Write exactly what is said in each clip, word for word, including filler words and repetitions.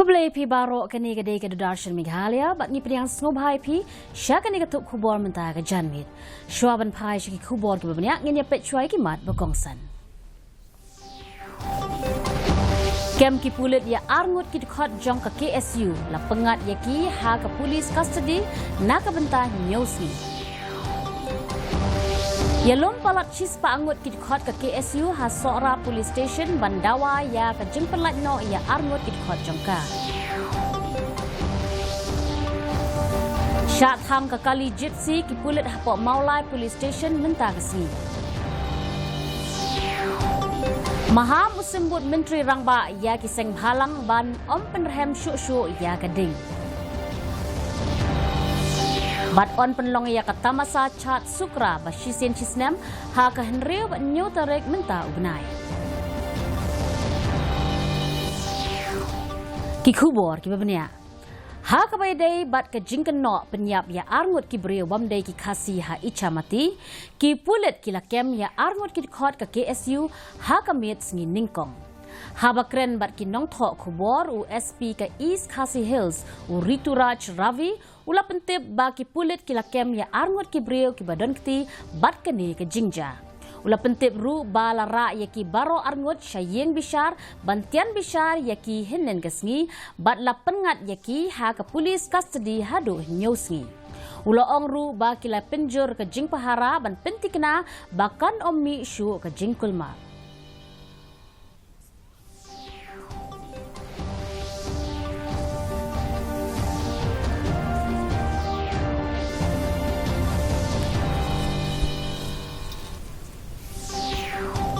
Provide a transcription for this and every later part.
Khublei phi baroh, kane ka dei ka Doordarshan Meghalaya bad ngi pdiang sngewbha ïa phi sha kane ka tup khubor mynta ka janmiet. Shuwa ban phai sha ki khubor kiba bniah, ngin ïa peit shuwa ïa ki mat ba kongsan. Kem ki pulit ïa arngut ki dkhot jong ka K S U, la pyngngad ïa ki ha ka police custody na ka bynta hynñiew sngi. Ïalum palat shispah ngut ki dkhot ka K S U ha Sohra Police Station ban dawa ïa ka jingpynlait noh ïa arngut ki dkhot jong ka. Shah thang ka kali Gypsy ki pulit hapoh Mawlai Police Station mynta ka sngi. Maham u Symbud Myntri Rangbah ïa ki seng bhalang ban ym pynrhem shuh shuh ïa ka ding. Bad yn pynlong ïa ka tamasa Chaad Sukra ba shisien shisnem ha ka hynriew bad hynñiew tarik mynta u bnai. Ki khubor kiba bniah. Ha kaba ïadei bad ka jingkynnoh pynïap ïa arngut ki briew bym dei ki Khasi ha Ichamati, ki pulit ki la kem ïa arngut ki dkhot ka K S U ha ka miet sngi nyngkong. Haba kren bad ki nongthoh khubor, u S P ka East Khasi Hills, u Rituraj Ravi, u la pyntip ba ki pulit ki la kem ïa arngut ki briew kiba don kti bad kane ka jingjia. U la pyntip ruh ba la rah ïa ki baroh arngut sha ïing bishar ban tian bishar ïa ki hynnin ka sngi, bad la pyngngad ïa ki ha ka police custody haduh hynñiew sngi. U la ong ruh ba ki la pynjur ka jingpahara ban pynthikna ba kan ym mih shuh ka jingkulmar.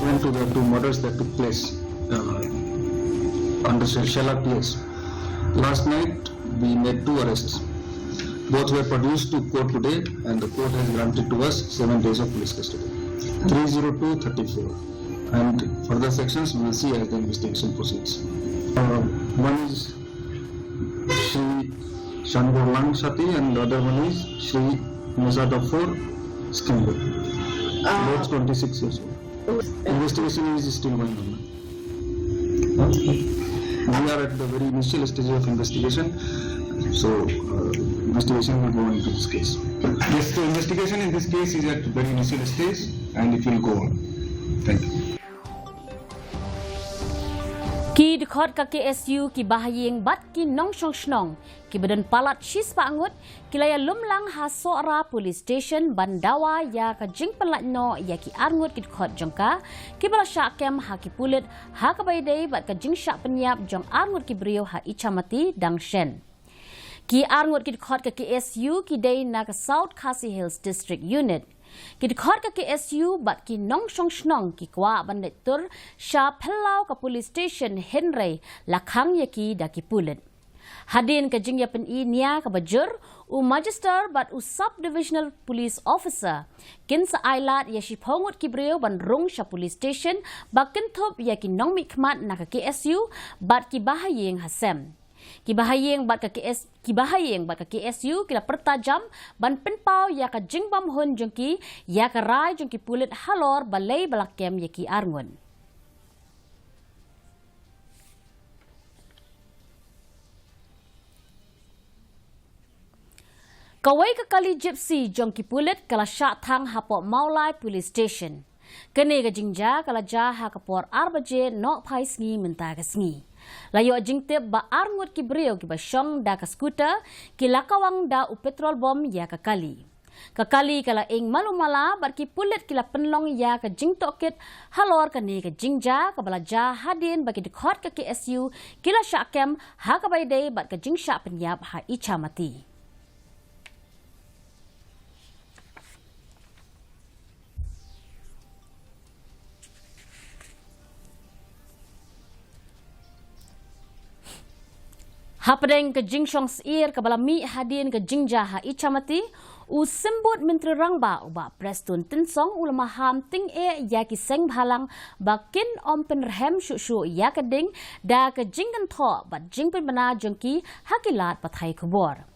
Pursuant to the two murders that took place, uh, under Shella P S, last night we made two arrests. Both were produced to court today, and the court has granted to us seven days of police custody. Three zero two thirty-four. And further sections we will see as the investigation proceeds. Uh, one is Shri Shanborlang Sati, and the other one is Shri Mozada four Stimbo. Ah. Both twenty-six years old. Investigation is still going on. We are at the very initial stage of investigation, so, uh, investigation will go on into this case. Yes, so investigation in this case is at very initial stage and it will go on. Thank you. Ki dkhot ka K S U, ki bahaïing bad ki nongshong shnong kiba don palat shispah ngut, ki la ïalum lang ha Sohra Police Station ban dawa ïa ka jingpynlait noh ïa ki arngut ki dkhot jong ka, kiba la shah kem ha ki pulit ha kaba ïadei bad ka jingshah pynïap jong arngut ki briew ha Ichamati dang shen. Ki arngut ki dkhot ka K S U ki dei na ka South Khasi Hills District Unit. Ki dkhot ka K S U bad ki nongshong shnong ki kwah ban leit tur sha phyllaw ka police station, hynrei la khang ïa ki da ki pulit. Hadien ka jingïapyni nia kaba jur, u Magister bad u Sub Divisional Police Officer kin sa ailad ïa shiphew ngut ki briew ban rung sha police station ba kynthup ïa ki nongmihkhmat na ka K S U bad ki bahaïing ha sem. Ki bahaïing bad ka K S, ki bahaïing bad ka K S U ki la pyrta jam ban pynpaw ïa ka jingbymhun jong ki ïa ka rai jong ki pulit halor balei ba la kem ïa ki arngut. Kawei ka kali Gypsy jong ki pulit ka la shah thang hapoh Mawlai Police Station. Kane ka jingjia ka la jia ha ka por ar baje nohphai sngi mynta ka sngi. La ïoh jingtip ba arngut ki briew kiba shong da ka scooter ki la kawang da u petrol bom ïa ka kali. Ka kali ka la ing malu mala bad ki pulit ki la pynlong ïa ka jingtohkit halor kane ka jingjia kaba la jia hadien ba ki dkhot ka K S U ki la shah kem ha kaba ïadei bad ka jingshah pynïap ha Ichamati. Hapdeng ka jingshong syier kaba la mih hadien ka jingjia ha Ichamati, u Symbud Myntri Rangbah u Bah Prestone Tynsong u la maham tyngeh ïa ki seng bhalang ba kin ym pynrhem shuh shuh ïa ka ding da ka jingkynthoh bad jingpynbna jong ki ha ki lad pathai khubor.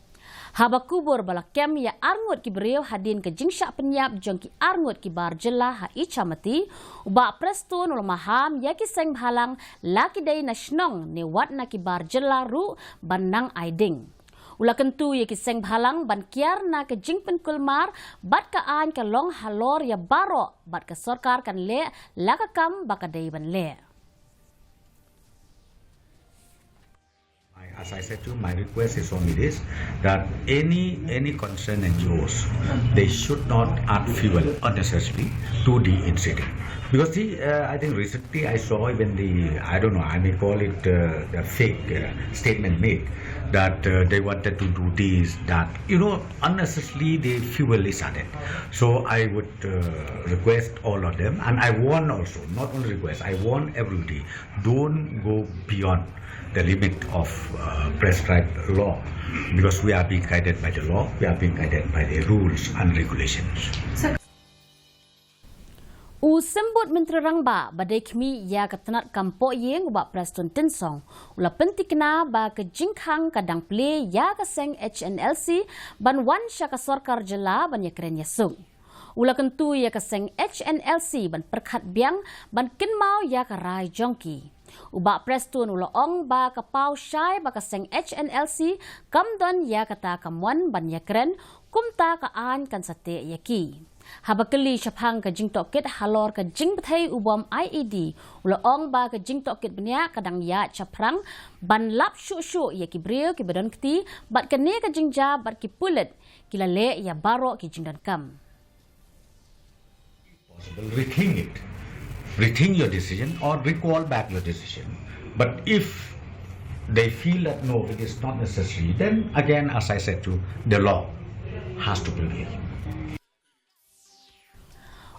Haba kubur ba la kem ïa arngut ki briew hadien ka jingshah pynïap jong ki arngut ki bar jylla ha Ichamati, u Bah Prestone u la maham ïa ki seng bhalang la ki dei na shnong ne wat na ki bar jylla ruh ban nang ai ding. U la kyntu ïa ki seng bhalang ban kiar na ka jingpynkulmar bad ka aiñ ka long halor ïa baroh bad ka sorkar kan leh la ka kam ba ka dei ban leh. As I said to you, my request is only this, that any any concerned N G Os, they should not add fuel unnecessarily to the incident. Because the, uh, I think recently I saw even the, I don't know, I may call it uh, the fake uh, statement made that uh, they wanted to do this, that, you know, unnecessarily the fuel is added. So I would uh, request all of them, and I warn also, not only request, I warn everybody, don't go beyond the limit of uh, prescribed law, because we are being guided by the law, we are being guided by the rules and regulations. U Symbud Myntri Rangbah ba dei khmih ïa ka tnat kam poh ïing u Bah Prestone Tynsong u la pyntikna ba ka jingkhang ka dang plie ïa ka seng H N L C ban wan sha ka sorkar jylla ban ïakren ïasuk. U la kyntu ïa ka seng H N L C ban pyrkhat biang ban kynmaw ïa ka rai jong ki. U Bah Prestone u la ong ba ka paw shai ba ka seng H N L C kam don ïa kata ka mon ban ïakren, kumta ka aiñ kan sa teh ïa ki. Haba kylli shaphang ka jingtohkit halor ka jingbthei u bom I E D, u la ong ba ka jingtohkit bniah ka dang ïaid shaphrang ban lap shuh shuh ïa ki briew kiba don kti bad kane ka jingjia bad ki pulit ki la leh ïa baroh ki jingdonkam. Possible, rethink it. Rethink your decision or recall back your decision. But if they feel that no, it is not necessary, then again, as I said to you, the law has to prevail.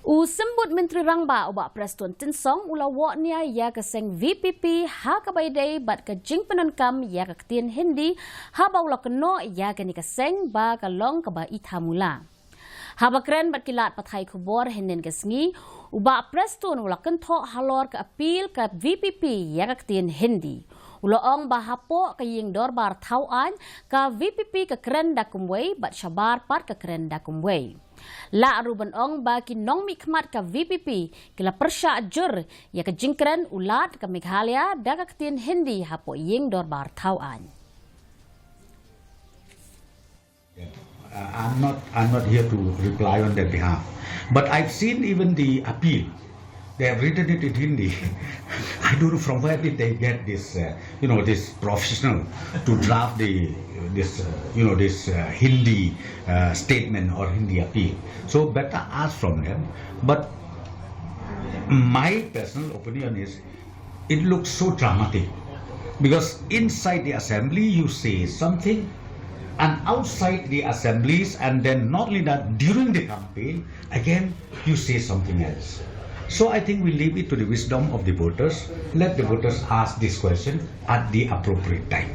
U Symbud Myntri Rangbah u Bah Prestone Tynsong u la woh nia ïa ka seng V P P ha kaba ïadei bad ka jingpyndonkam ïa ka ktien Hindi, haba u la kynnoh ïa kane ka seng ba ka long kaba ithamula. Haba kren bad ki lad pathai khubor hynnin ka sngi, u Bah Prestone u la kynthoh halor ka appeal ka V P P ïa ka ktien Hindi. U la ong ba hapoh ka ïing dorbar thaw aiñ, ka V P P ka kren da kumwei bad shabar pat ka kren da kumwei. Lah ruh ban ong ba ki nongmihkhmat ka V P P ki la pyrshah jur ïa ka jingkren u Lad ka Meghalaya da ka ktien Hindi hapoh ïing dorbar thaw aiñ. Uh, I'm not, I'm not here to reply on their behalf. But I've seen even the appeal. They have written it in Hindi. I don't know from where did they get this, uh, you know, this professional to draft the, this, uh, you know, this uh, Hindi uh, statement or Hindi appeal. So better ask from them. But my personal opinion is, it looks so dramatic, because inside the assembly you say something, and outside the assemblies, and then not only that, during the campaign, again you say something else. So I think we leave it to the wisdom of the voters. Let the voters ask this question at the appropriate time.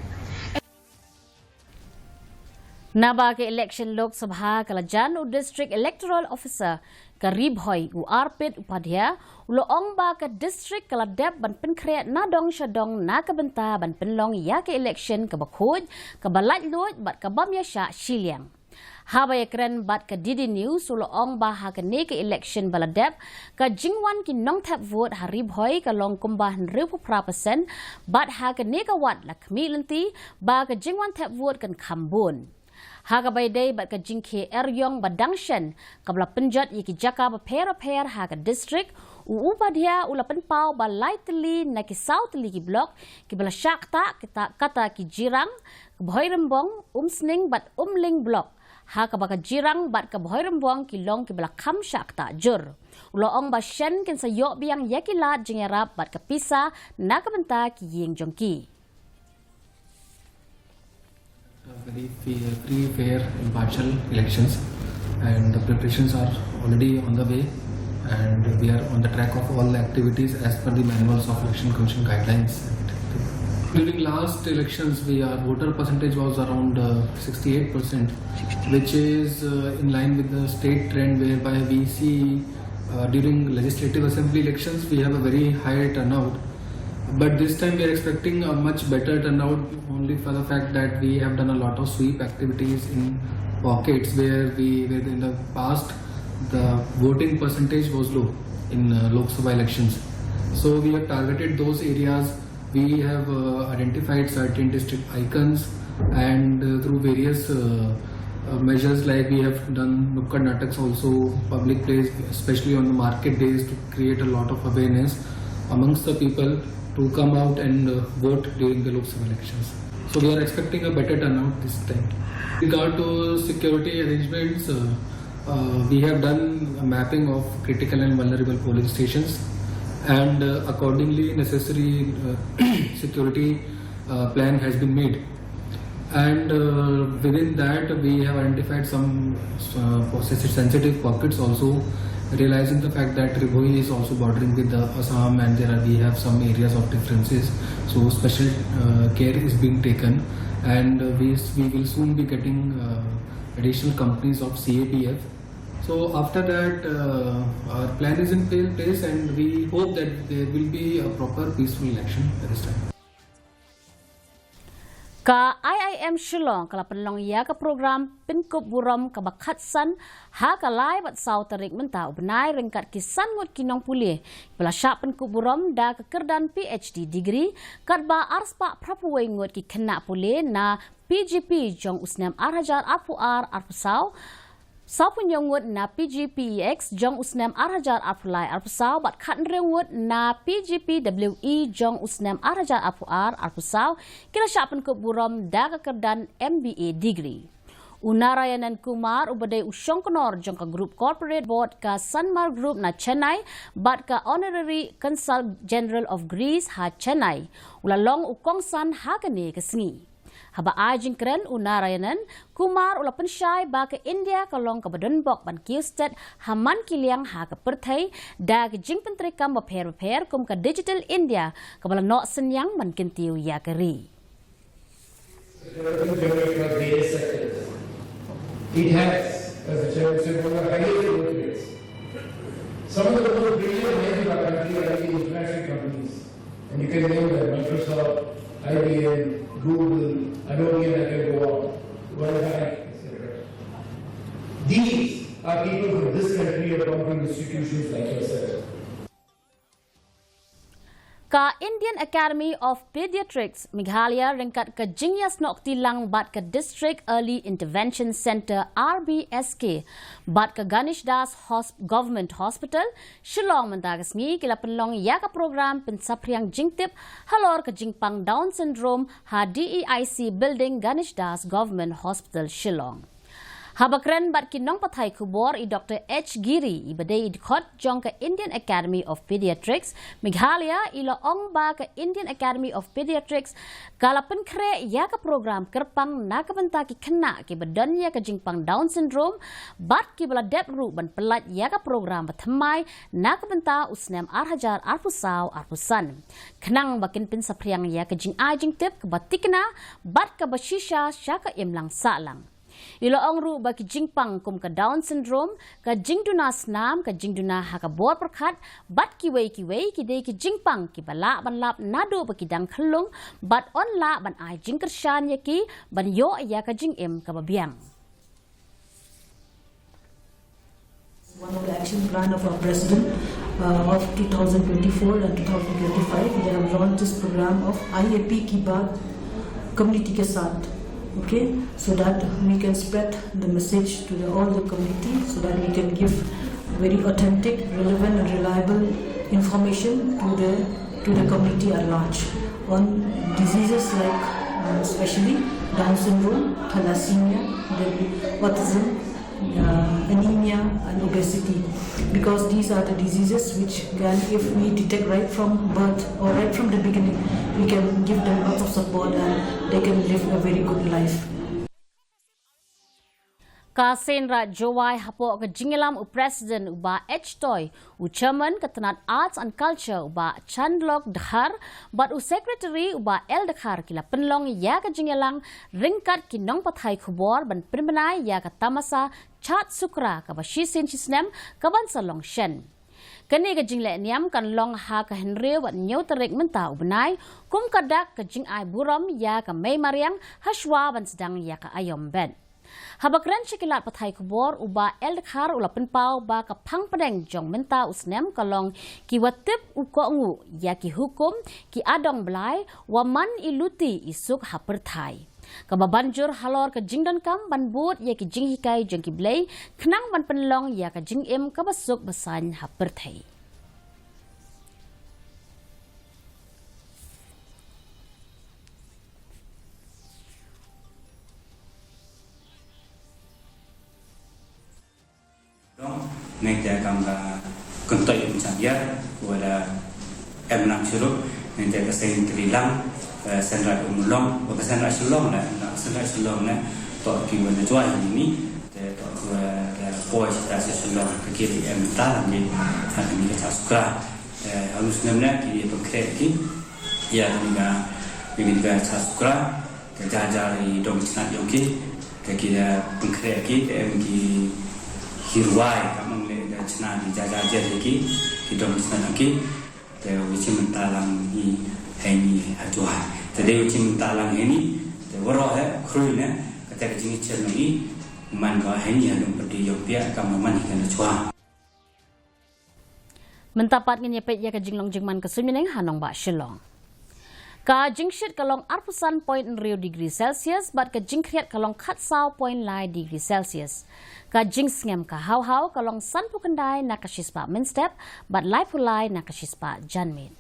Naba ka election Lok Sabha ka la jan, u District Electoral Officer ka Ri Bhoi, u Arpit Upadhyay, u la ong ba ka district ka la dep ban pynkhreh na dong sha dong na ka bynta ban pynlong ïa ka election kaba khuid, kaba laitluid bad ka bym ïashah shiliang. Haba ïakren bad ka D D News, u la ong ba ha kane ka election ba la dep, ka jingwan ki nongthep vote ha Ri Bhoi ka long kumba hynriewphew phra percent, bad ha kane ka wad la khmih lynti ba ka jingwan thep vote kan kham bun. Ha kaba ïadei bad ka jingkhie er ïong ba dang shen kaba la pynjot ïa ki jaka bapher bapher ha ka district, u Upadhyay u la pynpaw ba lai tylli na ki saw tylli ki block kiba la shah ktah, kita, kata ki Jirang, Bhoirymbong, Umsning bad Umling block, ha kaba ka Jirang bad ka Bhoirymbong ki long kiba la kham shah ktah jur. U la ong ba shen kin sa ïoh biang ïa ki lad jingïarap bad ka pisa na ka bynta ki ïing jong ki. Very fair, free, fair, impartial elections, and the preparations are already on the way, and we are on the track of all activities as per the manuals of Election Commission guidelines. During last elections, we, our voter percentage was around uh, sixty-eight percent, which is uh, in line with the state trend, whereby we see uh, during legislative assembly elections we have a very high turnout. But this time we are expecting a much better turnout only for the fact that we have done a lot of sweep activities in pockets where we, where in the past the voting percentage was low in uh, Lok Sabha elections. So we have targeted those areas. We have uh, identified certain district icons, and uh, through various uh, uh, measures, like we have done nukkad nataks also, public place, especially on the market days, to create a lot of awareness amongst the people to come out and uh, vote during the Lok Sabha elections. So we are expecting a better turnout this time. With regard to security arrangements, uh, uh, we have done a mapping of critical and vulnerable polling stations, and uh, accordingly, necessary uh, security uh, plan has been made. And uh, within that, we have identified some uh, sensitive pockets also, realizing the fact that Ri Bhoi is also bordering with the Assam, and there are, we have some areas of differences. So special uh, care is being taken, and uh, we, we will soon be getting uh, additional companies of C A P F. So after that, uh, our plan is in pla- place, and we hope that there will be a proper peaceful election this time. Ka I I M Shillong ka la pynlong ïa ka program pynkup burom kaba khatsan ha ka lai bad saw tarik mynta u bnai ryngkat ki san ngut ki nongpule ba la shah pynkup burom da ka kyrdan P H D degree, katba arspah phraphew wei ngut ki khynnah pule na P G P jong u snem ar hajar arphew ar arphew saw, sawphew hynñiew ngut na P G P E X jong u snem ar hajar arphew lai arphew saw bad khathynriew ngut na P G P W E jong u snem ar hajar arphew ar arphew saw ki la shah pynkup burom da ka kyrdan M B A degree. U Narayanan Kumar uba dei u shongknor jong ka group corporate board ka Sanmar Group na Chennai bad ka Honorary Consul General of Greece ha Chennai u la long u kongsan ha kane ka sngi. Haba ai jingkren u Narayanan Kumar u la pynshai ba ka India ka long kaba donbok ban kiew stet ha man ki liang ha ka pyrthei da ki jingpyntreikam bapher bapher kum ka Digital India kaba la noh synñiang ban kyntiew ïa ka ri. Developing country across various sectors. It has, as the chairman said, one of the highest growth rates. Some of the most brilliant minds of our country are in the international companies. And you can name them, Microsoft, I B M, Google, Adobe, and I can go on, Wi-Fi, et cetera. These are people from this country who have come from institutions like yourself. Ka Indian Academy of Pediatrics Meghalaya ryngkat ka jingïasnoh kti lang bad ka District Early Intervention Centre R B S K bad ka Ganesh Das Hos- Government Hospital Shillong mynta ka sngi ki la pynlong ïa ka program pynsaphriang jingtip halor ka jingpang Down syndrome ha D E I C building Ganesh Das Government Hospital Shillong. Haba kren bad ki nongpathai khubor i Doctor H Giri iba dei i dkhot jong ka Indian Academy of Pediatrics Meghalaya i la ong ba ka Indian Academy of Pediatrics ka la pynkhreh ïa ka program kyrpang na ka bynta ki khynnah kiba don ïa ka jingpang Down syndrome bad kiba la dep ruh ban pyllait ïa ka program ba thymmai na ka bynta u snem ar hajar arphew saw arphew san. Khnang ba kin pynsaphriang ïa ka jingai jingtip kaba tikna bad kaba shisha sha ka imlang sahlang. I la ong ruh ba ki jingpang kum ka Down syndrome, ka jingduna snam, ka jingduna ha ka bor pyrkhat bad kiwei kiwei ki dei ki jingpang kiba lah ban lap naduh ba ki dang khyllung bad yn lah ban ai jingkyrshan ïa ki ban ïoh ïa ka jingim kaba biang. One of the action plan of our president uh, of two thousand twenty-four and two thousand twenty-five, we have launched this program of I A P ki baat community ke saath, okay, so that we can spread the message to the, all the community, so that we can give very authentic, relevant, and reliable information to the to the community at large on diseases like, uh, especially Down syndrome, thalassemia, then autism, uh, anemia and obesity, because these are the diseases which can, if we detect right from birth or right from the beginning, we can give them lots of support and they can live a very good life. Ka Seiñ Raij Jowai hapoh ka jingïalam u President u Bah H Toi, u Chairman ka tnat Arts and Culture u Bah Chandlok Dkhar bad u Secretary u Bah L Dkhar ki la pynlong ïa ka jingïalang ryngkat ki nongpathai khubor ban pynbna ïa ka tamasa Chad Sukra kaba shisien shisnem kaban sa long shen. Kane ka jingleh niam kan long ha ka hynriew bad hynñiew tarik mynta u bnai, kum ka dak ka jingai burom ïa ka mei mariang hashwa ban sdang ïa ka aïom bet. Haba kren sha ki lad pathai khubor, u Bah L Dkhar u la pynpaw ba ka phang pdeng jong mynta u snem ka long ki wa tip u kohnguh ïa ki hukum, ki adong blai, wa man i luti i suk ha pyrthai. Kaba ban jur halor ka jingdonkam ban bud ïa ki jinghikai jong ki blei, khnang ban pynlong ïa ka jingim kaba suk ba saiñ ha pyrthei. Dong, nangta kam ka kyntoit um cham ïa, wala em nang shurup, nangta ka seng teri lang, eh, senrat um long, ba ka senrat Shillong la, na senrat Shillong la, to ki wan da juai ni, te to ki wan da poi sita sa Shillong, ka kiri em ta lang ni, ha ni ka cha sukra. Eh, halus nem na, ki pengkrek ki, ïa ni ka, ni ka cha sukra, Ka jajar i dong chnat jong ki, ka ki da pengkhreh ki, ka em ki ki rwai, ka mang le da chnat i jajar jer ki, ki dong chnat jong ki, te u chim mynta lang i hei ni ha jua. Te dei u chim mynta lang hei ni, te waroh he, khrui ne, ka te ka jingïachen jong i, man ka hei ni ha dong pyrdi jong pia, ka man man hi ka na jua. Mynta pat ngin ïa peit ïa ka jinglong jingman ka suiñ myneng ha nongbah Shillong. Ka jingshit ka long arphew san point hynriew degree Celsius, bad ka jingkhriat ka long khatsaw point lai degree Celsius. Ka jingsngem ka haw haw ka long sanphew khyndai na ka shispah mynstep, bad laiphew lai na ka shispah janmiet.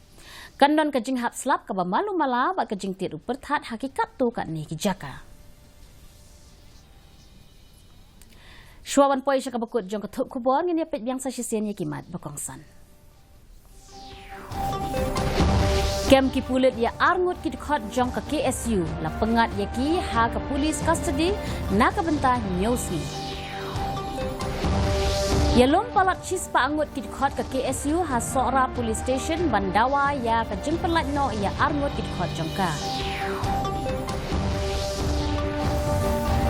Kan don ka jinghap slap kaba malu mala, bad ka jingtied u pyrthat ha ki katto katne ki jaka. Shuwa ban poi sha kaba kut jong ka thup khubor, ngin ïa peit biang sa shisien ïa ki mat ba kongsan. Kem ki pulit ïa ar ngut ki dkhot jong ka K S U, la pyngngad ïa ki ha ka police custody na ka bynta hynñiew sngi. Ïalum palat shispah ngut ki dkhot ka K S U ha Sohra Police Station ban dawa ïa ka jingpynlait noh ïa ar ngut ki dkhot jong ka.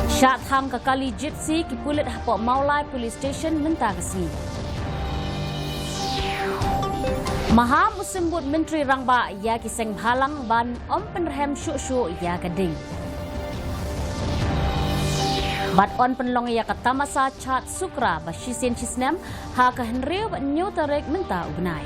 Shah thang ka kali Gypsy ki pulit hapoh Mawlai Police Station mynta ka sngi. Maham u symbud Myntri Rangbah ïa ki seng bhalang ban ym pynrhem shuh shuh ïa ka ding. Bad yn pynlong ïa ka tamasa Chad Sukra ba shisien shisnem ha ka hynriew bad hynñiew tarik mynta u bnai.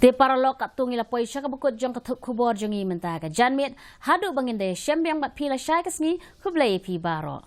Te paralok, katto ngi la poi sha kaba kut jong ka thup khubor jong ngi mynta ka janmiet, haduh ba ngin da ïashem biang bad phi lashai ka sngi, khublei ïa phi baroh.